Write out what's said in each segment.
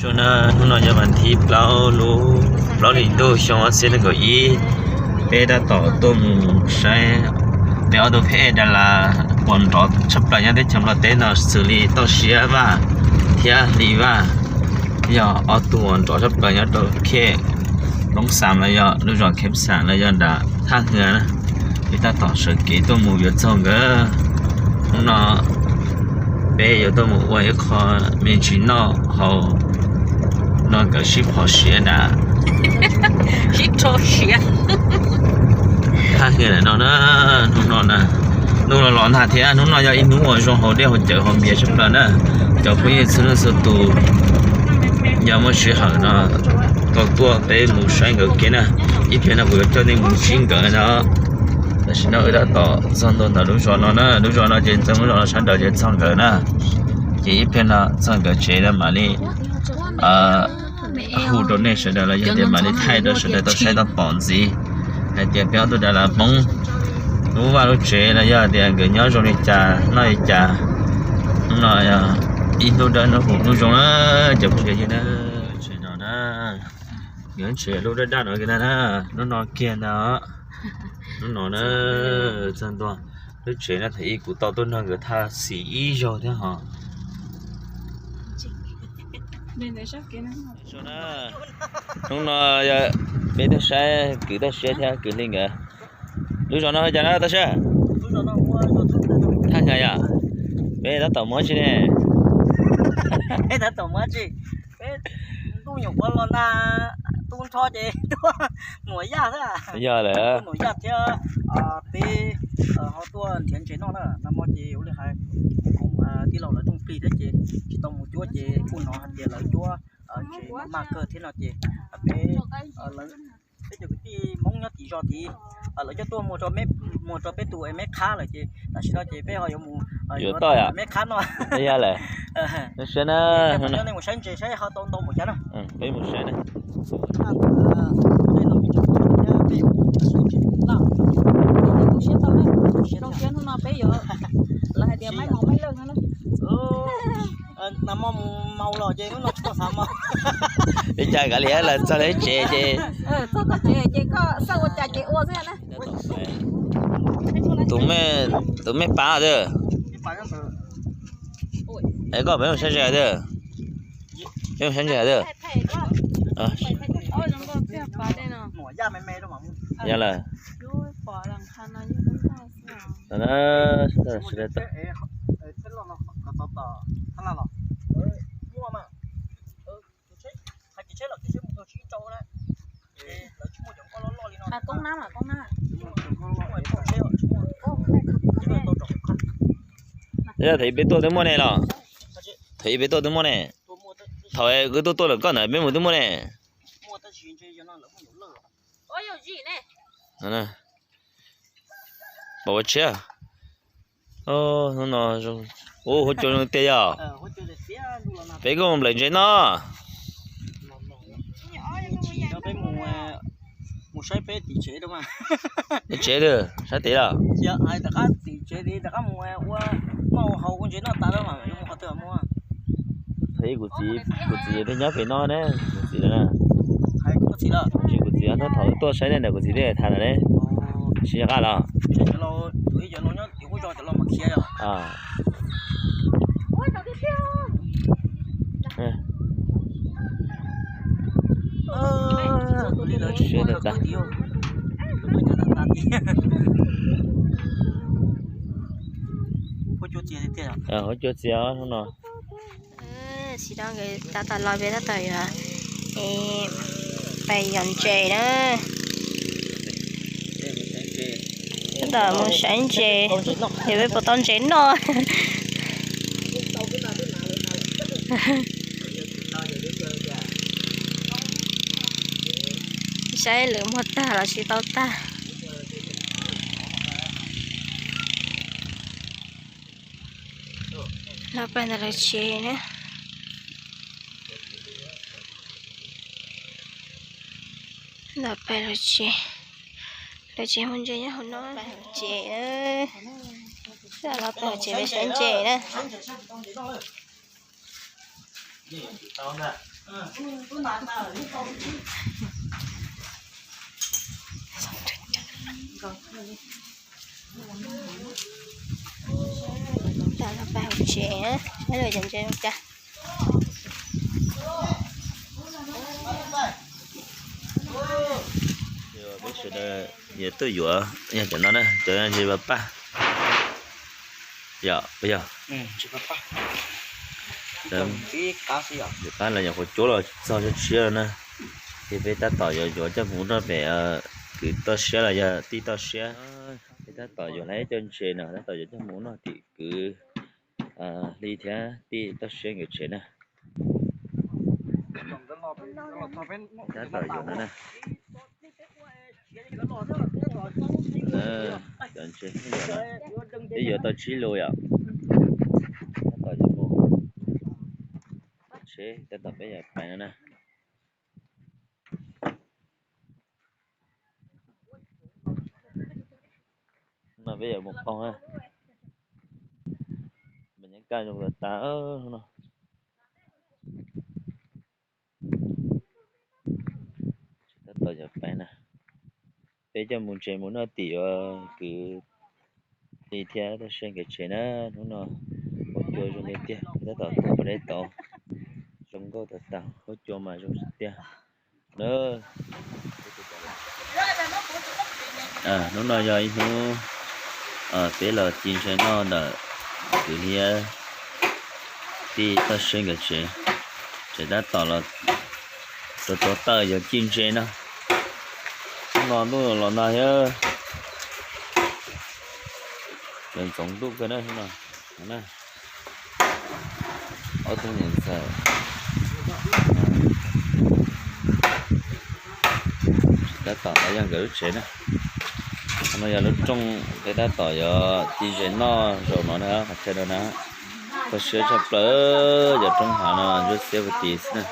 Hnub no yog vas thib plaub lub plaub hlis ntuj xyoo ob txhiab nees nkaum ib, peb tab tom tuaj mus saib peb ob tug pheb Dalas uas nrov tshaj plaws nyob teb chaws Nplog teb no xws li Toj Siab Vaj thiab Hli Vaj, yog ob tug uas nrov tshaj plaws nyob rau khej Loob Xam los yog lub zos Kheb Xam los yog nram Thaj Hwm na. Peb tab tom sawv kev tuaj mus yuav txog nkawd. Hnub no peb yuav tuaj mus ua ib qho me ntsis noj haus, no nkawd sib phom siav nram Thaj Hwm no na. Hnub no na, ntuj los los ntag thiab, hnub no yog ib hnub uas zoo haus dej haus cawv haus npias tshaj plaws na. Cov phooj ywg txhua leej txhua tus, yog muaj sij hawm no tau tuaj peb mus saib nkawd kev na. Ib pliag no kuv yuav coj nej mus ntsib nkawd no. Tam sim no wb tab tom txog ntua ntawm lub zos no na, lub zos no ces ntxeev lub zos no sab nraud ces txog nkawd na. Ces ib pliag no txog nkawd tsev no mam li hu rau nej sawv daws los yog tias mam li thaij rau sawv daws tau saib tau pom ntxiv hais tias peb ob tug Dalas Hmoob lub vaj lub tsev los yog tias nkawd nyob zoo li cas noj li cas. Hnub no ib hnub dawb hnub huv hnub zoo na, cov phooj ywg na. Tsev no na, nkawd tsev lub dawb dawb no kiag ntag na, hnub no kiag ntag. Hnub no na, txog ntua lub tsev no thaum ub kuv tau tuaj nrog nkawd thaj xim ib zaug thiab hos. Hnub no peb tuaj saib kwv Toj Siab thiab kwv Hli nkawd. Lub zos no hu cas na Toj Siab? Thaj Hwm yom? Peb tab tom mus dab tsi ne? Peb tab tom mus dab tsi? Peb ntuj nyuam qhuav los nag, tu nrho ces tuaj nuam yaj xwb. Yog lawm. Tuaj nuam yaj thiab peb ho tuaj nrhiav ntses noj na. Nag hmo ces ua li hais, koom tij laug lawv rooj plig thiab ces tsis tau mus cuab ces kuj hnov hais tias lawv cuab ntses maj kawg thiab no ces peb, peb cov kwv tij Hmoob nyob tim zos tid, lawv coj tuaj muag rau peb tus es meb qhab lawm ces tam sim no ces peb ho yuav mus yuav toj meb qhab noj. Yog lawm. Mus saib ntses saib ho tau ntau npaum cas na. Peb mus saib na. Hnub no peb yuav, lawv hais tias maib mos maib lawj no na. Nag hmo mus maus los ces hnub no tsis tau xav mus. Li cas kav liam lawv txog lawv tsev ces, txog koj tsev ces koj xav ua cas ces ua xwb na. Tus me, tus me pav twb, es koj peb mus saib ntses twb, peb mus saib ntses twb. Yog lawm. Thaum ub peb tuaj twb muaj ne los? Thaum ub peb tuaj twb muaj ne. Thaum wb tuaj tuaj lawm koj ntawd peb mus twb muaj ne. Pom ua tshiab. Hnub no, ua huab cua zoo tiag yog. Peb kuj mus nplawm ntses noj. Mus saib peb tim tsev, tim tsev twb saib tid los? Thaum ub kuv txiv, kuv txiv nyob pem no ne, kuv txiv na. Kuv txiv, kuv txiv thaum tuaj saib nej ntawd kuv txiv twb tham lawm ne. Tsis nco qab los? Huab cua txias hnub no. Tsis tau, nkawd tab tom los, peb tab tom yuav pais yos ntses na. Tab tom mus saib ntses, yog peb puas tau ntses noj. Saib lawv muag tag los tsis tau tag. Los pais ntawm lawv tsev na. Los pais lawv tsev, lawv tsev muag ntses nyob hauv no. Pais hauv tsev, los pais hauv tsev peb saib ntses na. Tau los pab hauv tsev, peb los cov ntses zoo cas. Peb sawv daws yuav tuaj yuav yog cov no na, cov ntses pas paj. Yog, yog. Ntses pas los nyuam qhuav cuab los txog tshiab tshiab no na. Ces peb tab tom yuav yuav coj mus noj pem kwv toj siab los yog tij toj siab. Peb tab tom yuav lawm ib co ntses no, tab tom yuav coj mus noj tim kwv Hli thiab tij toj siab nkawd tsev na. Tab tom yuav no na. Cov ntses, peb yuav tau tsib lub yom. Tab tom yuav mus tsev, tab tom peb yuav pais no na. No peb yuav mus qaug na. Npam nyob kaj zoo tas tas no. Tab tom yuav pais na. Peb coj mus ntses mus noj tim uas kwv Hli thiab toj siab nkawd tsev na. Hnub no huab cua zoo li tiag, tab tom tuaj pov dej tau. Zoo nkauj tas tas, huab cua mas zoo tiag na. Hnub no yog ib hnub peb los ci ntses noj ntawm kwv Hli tij toj siab nkawd tsev. Tsev tab tom los rau rau taws yuav ci ntses no. Hnub no ntuj los nag thiab. Los ntxoov ntuj kawg na hnub no. Ob tug niam ntxawm tab tom los yog nkawd lub tsev na. Qhov no yog lub rooj peb tab tom yuav ci ntses noj zaum no na, qhov chaw no na. Kho siab tshaj plaws, cov roob hav no ntsuab xiab puag tid xwb na.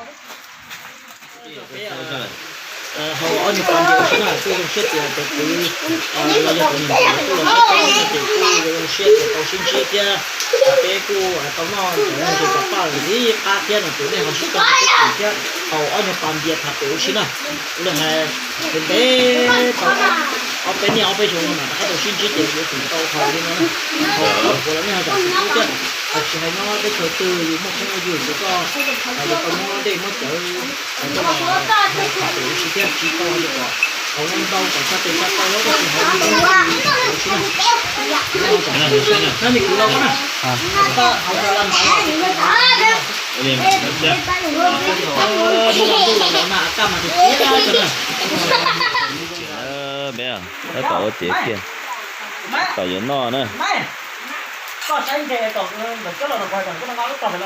Haus ob nyuag pas npias ua si na, kuj zoo siab tias tus kwv los yog tus niam ntxawm kuj los saib peb no ces kuj zoo siab tias tau sib ntsib thiab. Peb kuj tau noj cov ntses pas paj ntxiv qab thiab no ces nej ho sib koom peb tim thiab haus ob nyuag pas npias tham pem ua si na. Lawv hais ntev ntev tau ob peb niaj ob peb xyoo no mas rov qab tau sib ntsib ces yuav tsum tau haus li no na. Haus kom los nej ho zam txim pub thiab. Tsis hais nyob teb chaws twg yus muaj phooj muaj ywg ces koj yuav tau muab dej muab cawv coj los tham pem ua si thiab, tsis tau hais tias kom haus ntau kom txog tes txog taw, tab sis haus ntau tham pem ua si na. Nej kwv los na, haus tau la ntawd. Peb tab tom ua tiav kiag, tab tom yuav noj na. Tab tom tiav kiag, tab tom yuav noj, tab tom yuav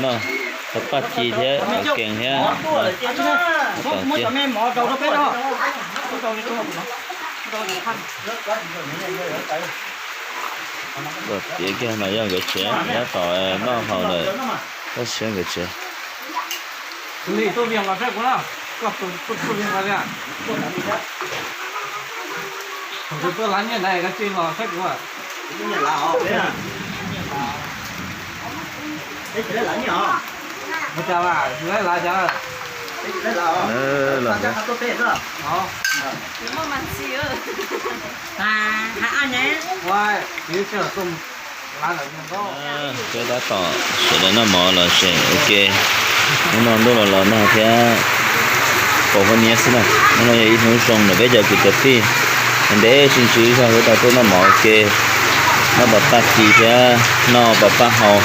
noj, tau paj ci thiab, tau kees thiab, tab tom tiav. Tab tom tiav kiag no yog nkawd tsev, tab tom noj haus lawm, tab siab nkawd tsev. Los peb tab tom sawv daws noj mov los tsev ua ke. Hnub no ntuj los los nag thiab, pos huab niab xwb na. Hnub no yog ib hnub zoo ntawm peb cov kwv cov tij, ntev sib ntsib zog peb tau tuaj noj mov ua ke, noj pas paj ci thiab noj pas paj hau.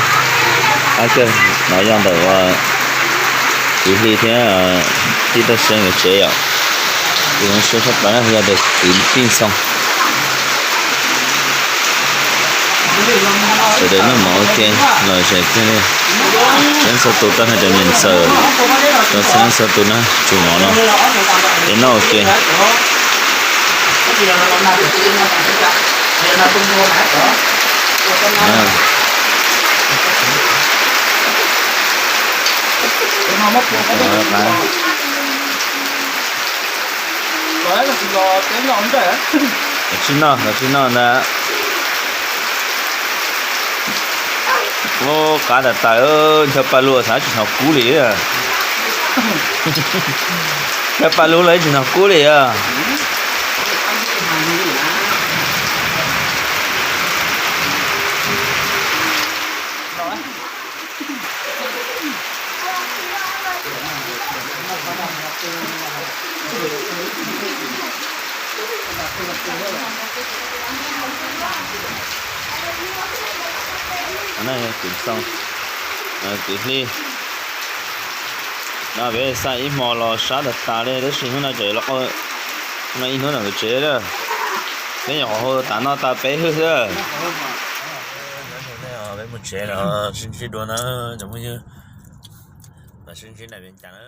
Qab kawg no yog ntawm uas kwv Hli thiab tij Toj Siab nkawd tsev yom. Kuv zoo siab tshaj plaws na yog tias kwv tij Xoo sawv daws noj mov ua ke los zem kiag li. Txhua leej txhua tus tau hais tias niam ntxawm, tau txhua leej txhua tus na tsum mov no es noj ua ke. Los tsis noj, los tsis noj ntag. Ua qav tas tas, ncho pa lug xav tsis hnov kub li. Ncho pa lug los tsis hnov kub li os. Kwv Xoo, Kwv Hli, no peb xa ib hmo los sab tas tas li tab sis hnub no tseem los, no ib hnub ntawm nkawd tsev lawm. Peb nyuam qhuav hu tas no tas peb hwj xwb. Peb mus tsev los sib ntsib dua na cov phooj ywg, mam sib ntsib na peb cas na.